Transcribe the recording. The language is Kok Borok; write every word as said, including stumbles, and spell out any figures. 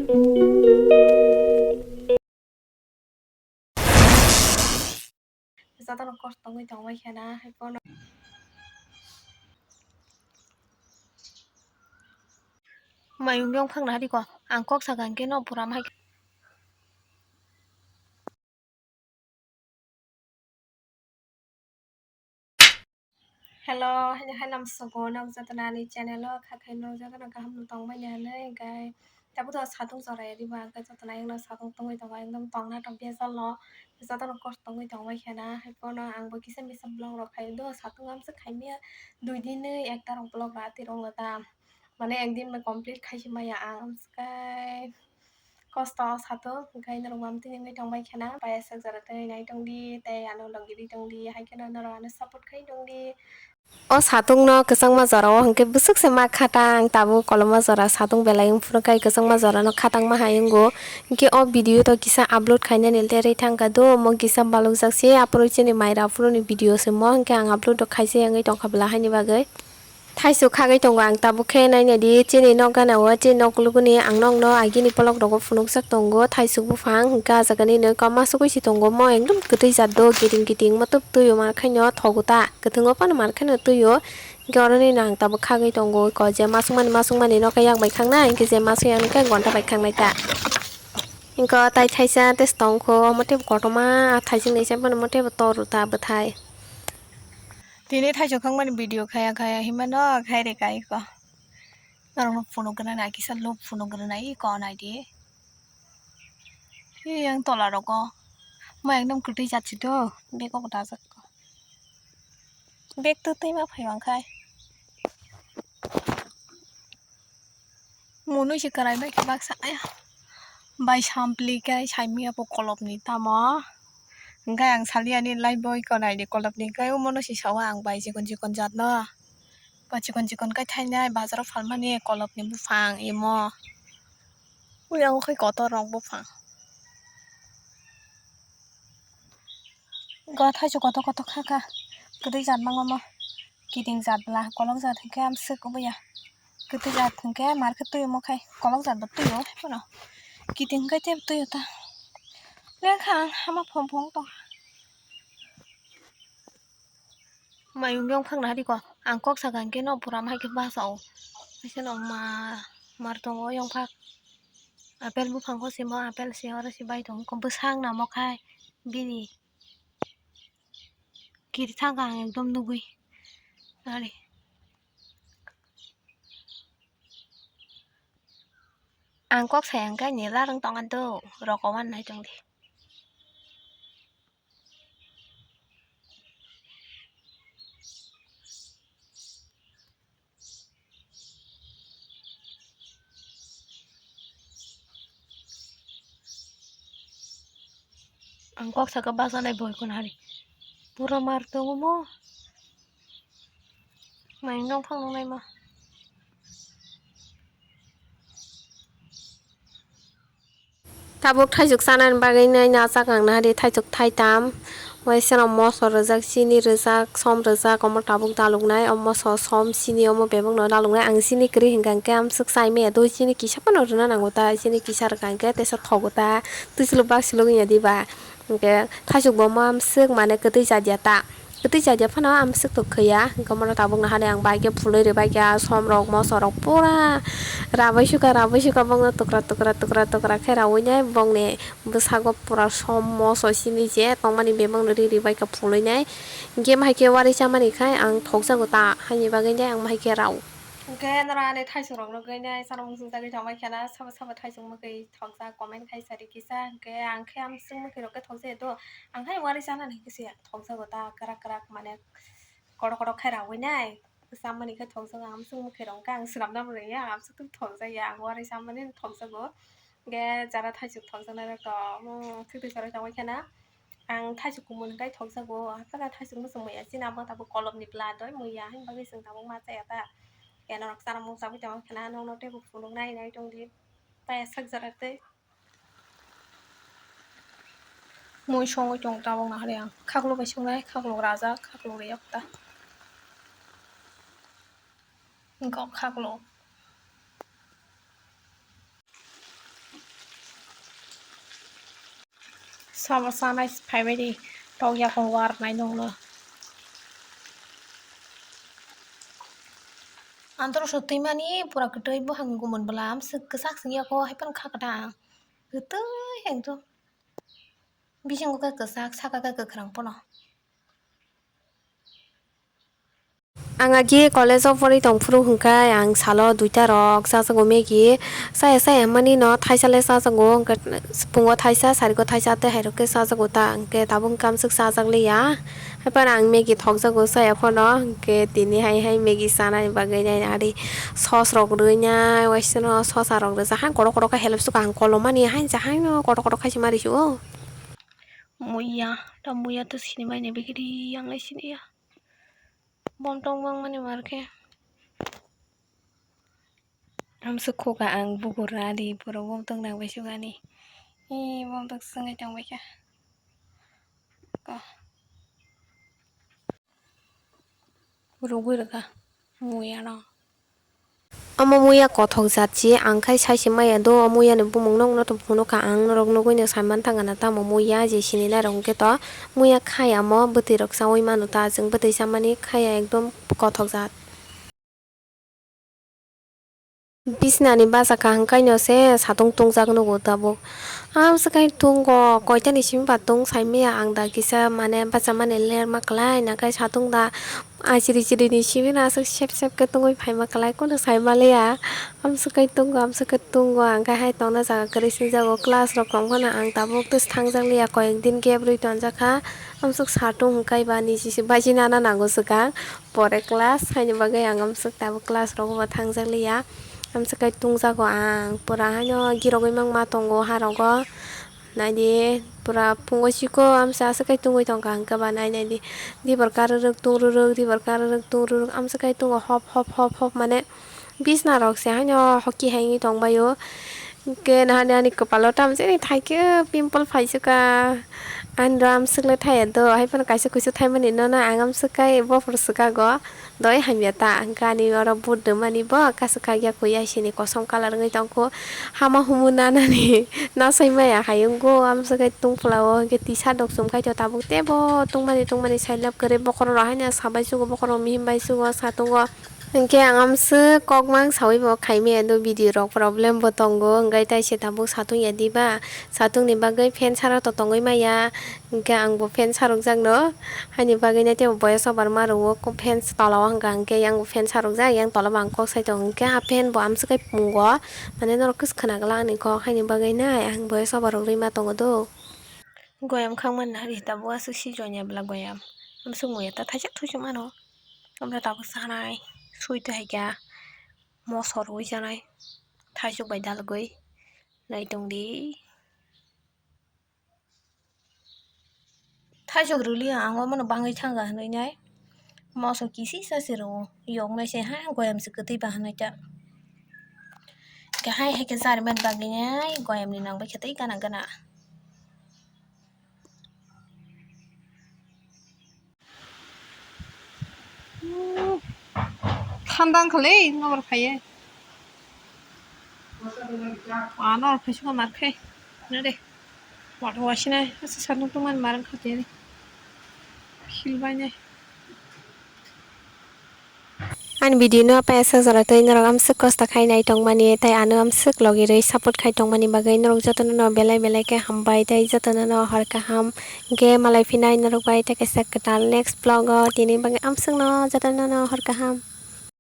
Jotono kosto wngwi tongbai khena, hai phano. Mayung yong phangna hari ko, ang kok saka hwnkhe no pura mai. Hello, haino hai lamsogo nok jotono ani channel o kha khe nok jotono kaham no tongmani hinwi, hwnkhe tabuk to satung choraya diba, hwnkhe jotono ayang no satung tongwi tongo, ekdom tongna to bejal no jotono kosto wngwi tongbai khena, hai phano ang bo kisa misa vlog rok khai do, satung amswk khaimya dui din ni ekta rok vlog ra tirok da, mane ek din bai complete khai si maya ang amswk kai. Kosto o satung, hwnkhe norok mamtwi wngwi tongbai khena, payasajak jora tei nai tongdi, tei ano logi di tongdi, hai kheno norok ano support khai tongdi. O satung no kwchangma jora o hwnkhe bwswk se ma khatang, tabuk koloma jora satung belai wng phuru khai kwchangma jora no khatang ma hai wngo. Hwnkhe o video to kisa upload khainani le rwi thangkha do, omo kisa balokjak se, aphuru chini maira aphuru ni video se mo, hwnkhe ang upload rok khaisa wngwi tongkha bwla haini bagwi. Thaisuk khagwi tongo ang tabuk khe, naina di chini nok gana o, chini nok kuluguni ang nokno agini polok rogo phunukjak tongo thaisuk buphang, hwnkhe ah jagani nokha masugwi se tongo, mo ekdom kwtwi jat do, kiting kiting matwk twi o, mar khaino thogo ta, kwthwngo phano mar khaino twi o, hwnkhe oroni no ang tabuk khagwi tongo, ko je masukmani masukmani nokha yak bai khangnai, hwnkhe je masuk ya nokha gonta bai khangnai ta, hwnkhe tai thaisa tei tongkho, omo tei kotorma ah thaising naisa phano omo tei tor ta bwthai. Tini thaisuk khangmani video khaya khaya hinmano khairi kaiko. Norokno phunuk gwnanai kisa lob phunuk gwnanai iko naidi. Eyang tola rogo ma ekdom kwtwi jat si do, bego dajak ko. Bek twtwi ma phai mangkhai. Mwnwi se kwrai bai khe baksa, aya. Bai sampli khe saimya bo kolopni tamo. Hwnkhe ang saliya ani live boy ko naidi kolopni khe omono se sao ang bai chikon chikon jat no. Ba chikon chikon khe thainai bazaro phalmani kolopni buphang imo. Uyango khe kotor rok buphang. Go thaisuk kotor kotor kha kha. Kwtwi jat mangma mo. Kiting jat bla kolok jat hinkhe amswk wngya. Kwtwi jat hinkhe mar khe twi omo khai kolok jat bo twi o phano. Kiting hinkhe tei twi o ta. Lekha ang hama phom phom tong. Mayung yong phangna hari ko ang kok saka hinkhe no pura mai khe basa o. Kaisa no ma mar tongo yong phak. Apple buphang ko simo apple se oro se bai tongo bwsang namo khai bini. Kiri thangkha ang ekdom nugwi. Ari. Ang kok sayang khe ani larang tong do, roko wan nai tong di. Ang kok saka basa nai boi kun hari. Pura mar tongo mo. Mai nong phang nong nai ma. Tabuk thaisuk chanani bagwi nai nachak ang nahari thaisuk thaitam. Waisa rok moso rwjak, chini rwjak, som rwjak, omo tabuk daluknai. O moso, som, chini omo bebakno daluknai. Ang chini kwrwi hinkha hinkhe amswk chai maya do, chini kisa phano rwna nango ta, chini kisa rwkha hinkhe teisa thogo ta, twisulok baksilok wngya diba. Hinkhe thaisuk bo omo amswk mane kwtwi chajya ta. Kwtwi chajya phano amswk tok khaiya, hinkhe omono tabuk naharni ang bai khe phulwi rwbaikha, som rok moso rok pura rabai sukha, rabai sukha bongno tukra tukra tukra tukra khe raui nai, bongni bwsago pura som moso sini je tongmani bebakno ri rwbaikha phulwi nai. Hinkhe mahai khe uari chamani khai ang thokjago ta, haini bagwi nai ang mahai khe rao. Hinkhe norok ani thaisung rok nugwi nai chana mung chungjagwi tongbai khana, sabo sabo thaisung mugwi thokjak comment khai sadi kisa, hinkhe ang khe amswk mukhi rok khe thokjaya do, ang khe uari chanani khe se thokjago ta kwrak kwrak mane kotor kotor khe raui nai, chamani khe thokjago, amswk mukhi rok khe ang swnamna bo rwya, amswk thokjakya, ang uari chamani thokjago, hinkhe jara thaisung thokjaknai rok to, hmm, thwi thwi chorwi tongbai khana. Ang thaisuk kumun hinkhe thokjago, haphano thaisuk muchung muya chini abo tabuk kolopni bwla doi muya, haini bagwi chwng tabuk ma chaya ta. Khe norok chana mung chabwi tongkha khena nokno teibo phunuknai nai tongdi, paya sak jora tei. Mui songwi tong tabuk nahari ang, khakluk bai songnai, khakluk rajak, khakluk riyok ta. Wngkha o khakluk. Sama sanai phaibai di, tokya kong war nai nongno. Antoro so twi mani pura kwtwi buphang gumun bwlam swk kwchak swngya kho, hai phano kha kwta ang. Kwtwi ang to. Bisingo khe kwchak, saka khe kwkhwrang phano. Ang agi college o porwi tong phuru hwnkhe ang salo duita rok chajago Maggie. Chaya chaya mani no thaisa le chajago, hwnkhe phungo thaisa, sariko thaisa tei hai rok khe chajago ta, hwnkhe tabuk hwnkhe amswk chajak liya. Haiphano ang Maggie thokjago chaya phano, hwnkhe tini hai hai Maggie chanani bagwi nai ari sauce rok rwui nai, waisano sosa rok rijak hai kotor kotor khe help swkang kolomani hai jahai no kotor kotor khaisima risugo. Muiya, ta muiya to sini bai ni bigiri yang lai sini ya. Bom tong bang mani mar khe. Amswk khuka ang bukur radi borok bom tong nang bai sugani. Ee, bom tong swngwi tong bai kha. Ko. Rugwi rwkha muiya no. Omo muiya kothok jat si, ang khai sai se maya do, o muiya ni bumung no, no to phunukha ang norok nugwi no sai mantha gana tamo muiya je sini nai rok hwnkhe to muiya khai amo bwtwi rok chaui mano ta, chwng bwtwi chamani khaya ekdom kothok jat. Bisna ni bacha kaham kaino se satung tungjak nugo tabuk. Amswk kai tungo, koitani simi ba tung saimaya ang da kisa mane bachamani lerma kwlai, nakai satung da achiri chiri ni simi no aswk sep sep khe tungwi phaima kwlai, kunu saima liya. Amswk kai tungo, amswk kai tungo, ang khe hai tongna jaga kwrwi singjago, class rok tong phano ang tabuk tei thangjak liya, koyek din gap rwi tonjak kha. Amswk satung hwnkhe ba nisi se baji nana nango swkang. Pore class haini bagwi ang amswk tabuk class rogo bo thangjak liya. Amswk kai tungjago ang pura haino girogwi mangma tongo ha rogo. Naidi pura phungo chikon amsa aswk kai tungwi tongkha hwnkhe ba nai naidi dibor karwrwk tungrwrwk dibor karwrwk tungrwrwk amswk kai tungo hop hop hop hop mane bisna rok se haino hoki hai wngwi tongbaio. Hwnkhe nahani ani kwpalo tamo chini thaikhe pimple phaisukha. Ani ro amswk le thaiya do, hai phano kaisa kuisu thaimani nono ang amswk kai bophor swkago. Doi hamya ta, hwnkhe ani oro but rwmani bo kasuk kagya kwi aisini kosom colour wngwi tongkho. Hama humu nanani nasai maya hai wngkho, amswk kai tungphla o hwnkhe tisa dok chum kaitor tabuk teibo tungmani tungmani sailab kwrwi bokhorok rok haino sabai sugo, bokhorok mihim bai sugo, satungo. Hwnkhe ang amswk kokmang saui bo khaimaya do video rok problem bo tongo, hwnkhe tai se tabuk satung ya diba, satung ni bagwi fan sara to tongwi maya, hwnkhe ang bo fan sarok jakno, haini bagwi nai teibo boya sobar ma rwo fan tola o hwnkha, hwnkhe yang bo fan sarok jak, yang tola bo ang kok sai tongo, hwnkhe a fan bo amswk kai pungo, mane norok kis khwna glak ani kok, haini bagwi nai ang boya sobar rok rwima tongo do. Goyam khangmani nahari tabuk aswk si jonya bwla goyam. Amswk muya ta thaijak thuijak mano. Amtwi tabuk sanai sui twi hai kha moso rwui chanai thaijak bai dalogwi nai tongdi. Thaijak rwliya ang omono bangwi thangkha hinwi nai. Moso kisi sa se rwo, yoknai se ha goyam se kwtwi ba hinwi ta. Khe hai hai khe chariman bagwi nai goyam ni nang bai khe tei gana gana. Thanda wngkha le, nokbar phaiye. Ano phaisu ma mar khai. Nade. Water wasinai, asa sanung tungmani mar wngkha tiyari. Khil bainai. Ani video no paisa jora tei norok amswk kosto khai nai tongmani tei ano amswk logi rwi support khai tongmani bagwi norok jotono no belai belai khe hambai tei jotono no hor kaham. Hwnkhe malai phinai norok bai tei kaisa kwtal next vlog o tini bagwi amswk no jotono no hor kaham.